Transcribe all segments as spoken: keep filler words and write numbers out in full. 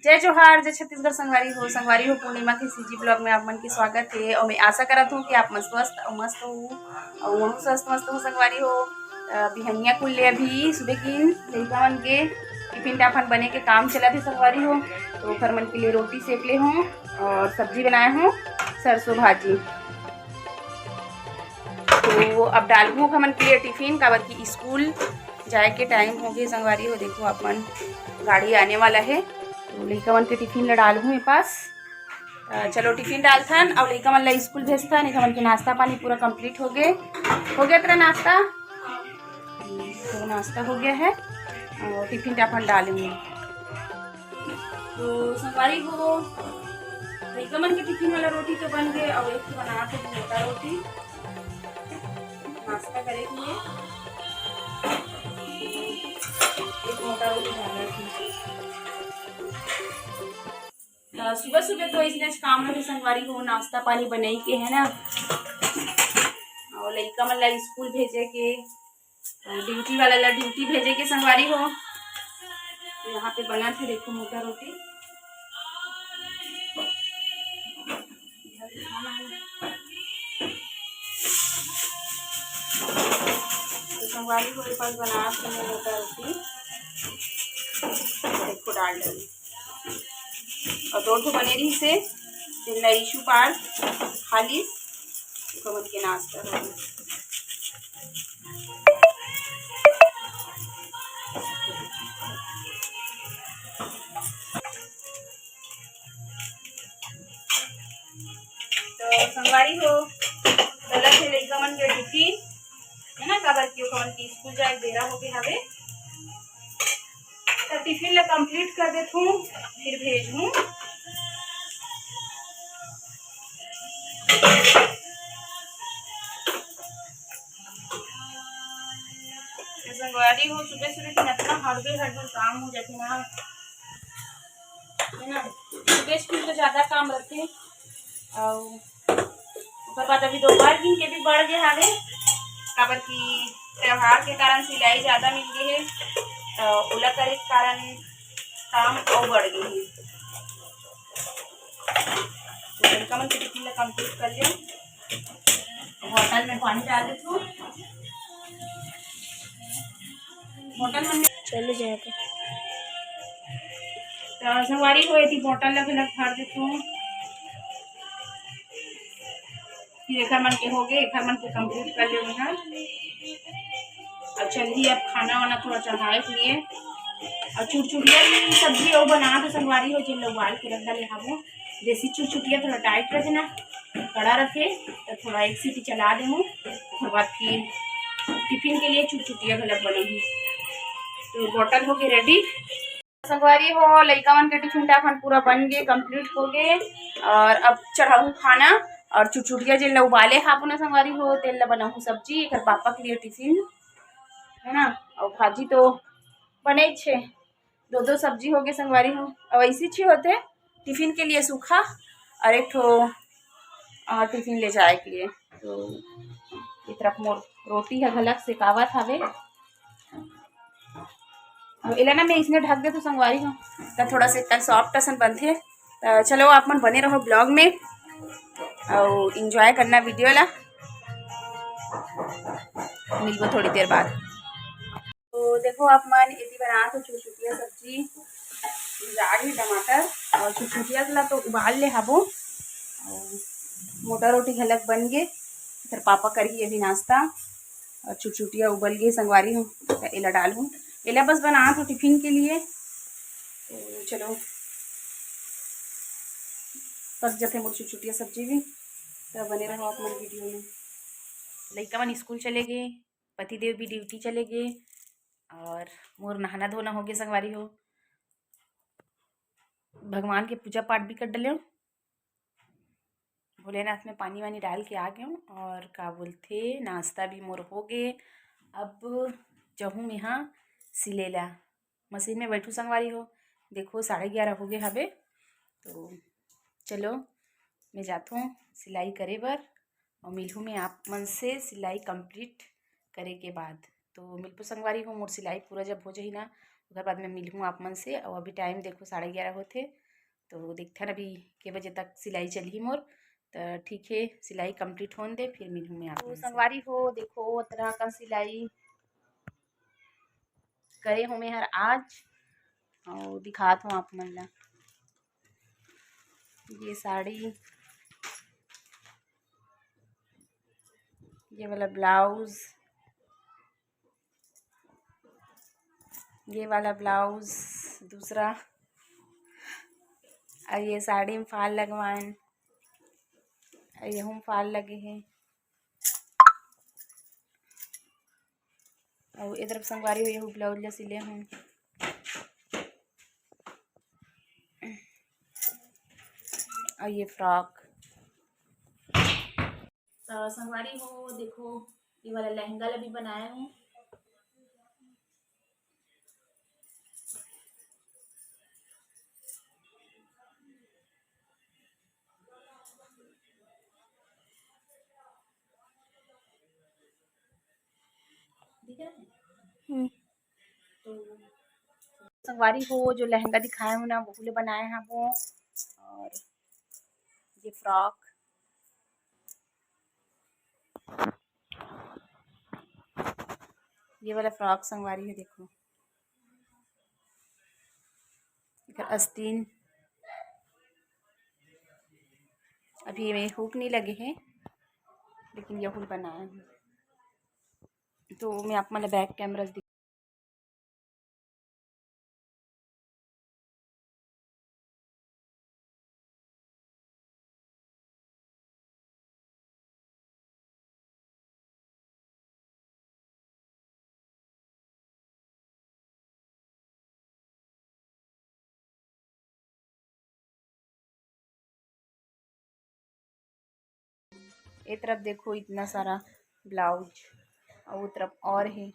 जय जोहार, जय छत्तीसगढ़ संगवारी हो। संगवारी हो, पूर्णिमा के CG vlog में आप मन के स्वागत हे। और मैं आशा करत हूँ कि आप मन स्वस्थ और मस्त हो और वहू स्वस्थ मस्त हो संगवारी हो। अ, बिहनिया कुल्ले अभी सुबह की लइका मन के टिफिन टाफन बने के काम चलत हे संगवारी हो। तो ओकर मन के लिए रोटी सेक ले हूँ और सब्जी बनाए हूँ सरसों भाजी। तो अब डालहूँ हमन के लिए टिफिन, काबर कि स्कूल जाए के टाइम हो गए संगवारी हो। देखो अपन गाड़ी आने वाला है, तो लइका मन के टिफिन ला डालहूँ ए पास। अ, चलो टिफिन डालथन और लइका मन ला स्कूल भेजथन। एक हमन के नाश्ता पानी पूरा कंप्लीट हो गए। हो गया तेरा नाश्ता? तो नाश्ता हो गया है और टिफिन टाफन डालेंगे। तो संगवारी हो, लइका मन के टिफिन वाला रोटी तो बन गए और एक ठो बना के मोटा रोटी नाश्ता करे के लिए। एक मोटा रोटी डाला थी। तो सुबह सुबह तो इसने काम में संगवारी हो, नाश्ता पानी बनाई के है ना, और लइका मन ला स्कूल भेजे के, ड्यूटी वाला ला ड्यूटी भेजे के संगवारी हो। तो यहाँ पे बना थे, देखो, मोटा रोटी। तो संगवारी हो, एक बार बना थे मोटा रोटी, देखो, डाल डाली। और दो ठो बने रही से, फिर नई ईशु पार खा ली, तो हमन के नाश्ता हो गया। तो संगवारी हो, चलत हे लइका मन के टिफिन, है ना, काबर कि ओकर मन के स्कूल जाए के बेरा हो गए हवे। तो टिफिन ला कंप्लीट कर देत हूँ, फिर भेजहूँ। तो संगवारी हो, सुबह सुबह के इतना हड़बड़ हड़बड़ काम हो जाथे ना, है ना, सुबह स्कूल तो ज़्यादा काम रहथे। और ओकर बाद अभी दोपहर दिन के भी बढ़ गए हावे, काबर कि त्योहार के कारण सिलाई ज़्यादा मिल गए हे, तो ओला करे के कारण काम अउ बढ़ गए हे। तो लड़का मन के टिफिन ला कंप्लीट कर लियो। बॉटल में पानी डाल देथव। बॉटल में चलो जाएगा। तो संगवारी हो, एती बॉटल ला घलक भर देथव। फिर एकर मन के हो गए, एकर मन के कंप्लीट कर ले मैं। अब चल रही अब खाना वाना थोड़ा चढ़ाए के लिए। और चुरचुरिया की सब्जी और बना दो संगवारी हो, जिन लोग उबाल के रख डाले हवो। देसी चुरचुटिया थोड़ा टाइट रहथे ना, कड़ा रहथे, तो थोड़ा एक सीटी चला दे हूँ। ओकर बाद फिर टिफिन के लिए चुरचुटिया घलक बनाऊँ। तो बॉटल हो गए रेडी। संगवारी हो, लइका मन के टिफिन टाफन पूरा बन गए, कंप्लीट हो गए। और अब चढ़ाऊँ खाना। और चुरचुटिया जेन ला उबाले हाबो ना संगवारी हो, तेन ला बनाऊँ सब्जी, एकर पापा के लिए टिफिन, है ना। और भाजी तो बने छे, दो दो सब्जी हो गए संगवारी हो। और ऐसी अच्छी होते टिफिन के लिए सूखा और एक ठो, अ, टिफिन ले जाए के लिए। तो ये तरफ मोर रोटी है घलक सेकावत हवे। अब एला ना मैं इसने ढक देथव संगवारी हो, त थोड़ा से कल सॉफ्ट असन बनथे। त चलो आप मन बने रहो ब्लॉग में और एंजॉय करना वीडियो ला। मिलबो थोड़ी देर बाद। तो देखो आप मन, एती बनात हव चुरचुटिया सब्जी, जा रही टमाटर और चुरचुटिया ला तो उबाल ले हाबो। और मोटा रोटी घलक बन गे, फिर पापा करही अभी नाश्ता। और चुरचुटिया उबल गए संगवारी हो, तो एला डालूँ, एला बस बनात हव टिफिन के लिए। तो चलो, पक जथे मोर चुरचुटिया सब्जी भी, तो बने रहो आप मन वीडियो में। लइका मन स्कूल चले गए, पतिदेव भी ड्यूटी चले गए और मोर नहाना धोना हो गए संगवारी हो। भगवान के पूजा पाठ भी कर डले हूँ, भोलेनाथ में पानी वानी डाल के आ गए हूँ। और का बोलथे, नाश्ता भी मोर हो गए। अब जहूँ मेहा सिले ला, मशीन में बैठू संगवारी हो। देखो साढ़े ग्यारह हो गए हवे, तो चलो मैं जाथों सिलाई करे बर। और मिलहूँ मैं आप मन से सिलाई कंप्लीट करे के बाद। तो मिलबो संगवारी हो, मोर सिलाई पूरा जब हो जाही ना, ओकर बाद में मिलहूँ आप मन से। और अभी टाइम देखो साढ़े ग्यारह होथे, तो देखथन अभी के बजे तक सिलाई चलही मोर। तो ठीक है, सिलाई कंप्लीट होन दे, फिर मिलहूँ मैं आप तो मन से। संगवारी हो, देखो अतना का सिलाई करे हो मैं हर आज, और दिखात हूँ आप मन ला। ये साड़ी, ये वाला ब्लाउज, ये वाला ब्लाउज दूसरा, और ये साड़ी में फाल लगवाएन, और ये हम फाल लगे हैं, और ये तरफ संगवारी हो, ये ब्लाउज ला सिले हूँ, और ये फ्रॉक। तो संगवारी हो, देखो, ये वाला लहंगा ला भी बनाया हूँ। दिख रहा है? हम्म। तो संगवारी हो, जो लहंगा दिखाए हूँ ना, वो ले बनाए हैं वो, और ये फ्रॉक, ये वाला फ्रॉक संगवारी है, देखो, एकर अस्तीन। अभी एमे हुक नहीं लगे है, लेकिन ये हुक बनाया है। तो मैं आप मन ला बैक कैमरा दिखा ए तरफ देखो, इतना सारा ब्लाउज, और वो तरफ और है।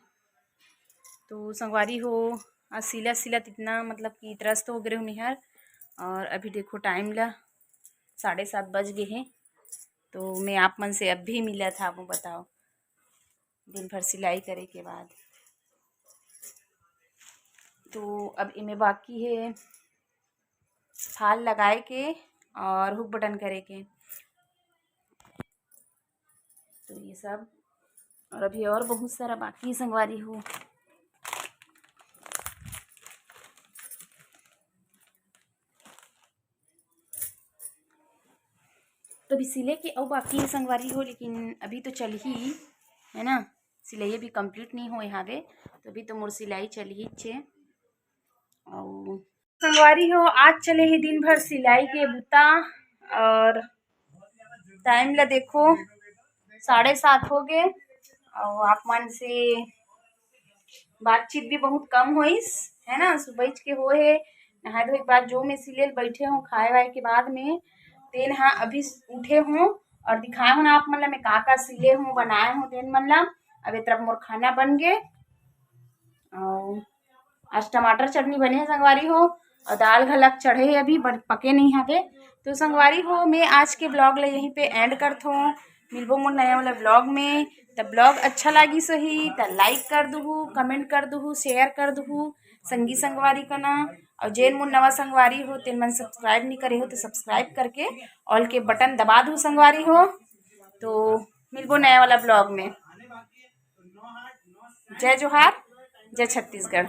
तो संगवारी हो, आज सिला सिला इतना, मतलब कि त्रस्त हो गए हूँ मेहर। और अभी देखो टाइम ला साढ़े सात बज गए हैं। तो मैं आप मन से अब भी मिला था, वो बताओ, दिन भर सिलाई करे के बाद। तो अब इमे बाकी है फाल लगाए के और हुक बटन करे के। तो ये सब, और अभी और बहुत सारा बाकी संगवारी हो। तो अभी सिले के अउ बाकी है संगवारी हो, लेकिन अभी तो चल ही, है ना, सिलाई अभी कंप्लीट नहीं होए हावे, तो अभी तो मोर सिलाई चल ही छे। अउ संगवारी हो, आज चले ही दिन भर सिलाई के बुता, और टाइम ला देखो, साढ़े सात हो गए, और आप मन से बातचीत भी बहुत कम होइस, है ना, सुबह के होए हे, नहाए धोए के बाद जो मैं सिले ल बैठे हूँ, खाए वाए के बाद में, तेन हा अभी उठे हूँ और दिखाए हूँ ना आप मन ला, मैं का का सिले हूँ, बनाए हूँ तेन मन ला। अब ए तरफ मोर खाना बन गे, और आज टमाटर चटनी बने है संगवारी हो, और दाल घलक चढ़े है, अभी बन, पके नहीं हवे। तो संगवारी हो, मैं आज के ब्लॉग ला यहीं पे एंड करत हूँ। मिलबो मोर नया वाला ब्लॉग में। त ब्लॉग अच्छा लागिस होही त लाइक कर दुहू, कमेंट कर दुहू, शेयर कर दुहू संगी संगवारी कना। और जेन मोर नवा संगवारी हो, तेन मन सब्सक्राइब नहीं करे हो, तो सब्सक्राइब करके ऑल के बटन दबा दू संगवारी हो। तो मिलबो नया वाला ब्लॉग में। जय जोहार, जय छत्तीसगढ़।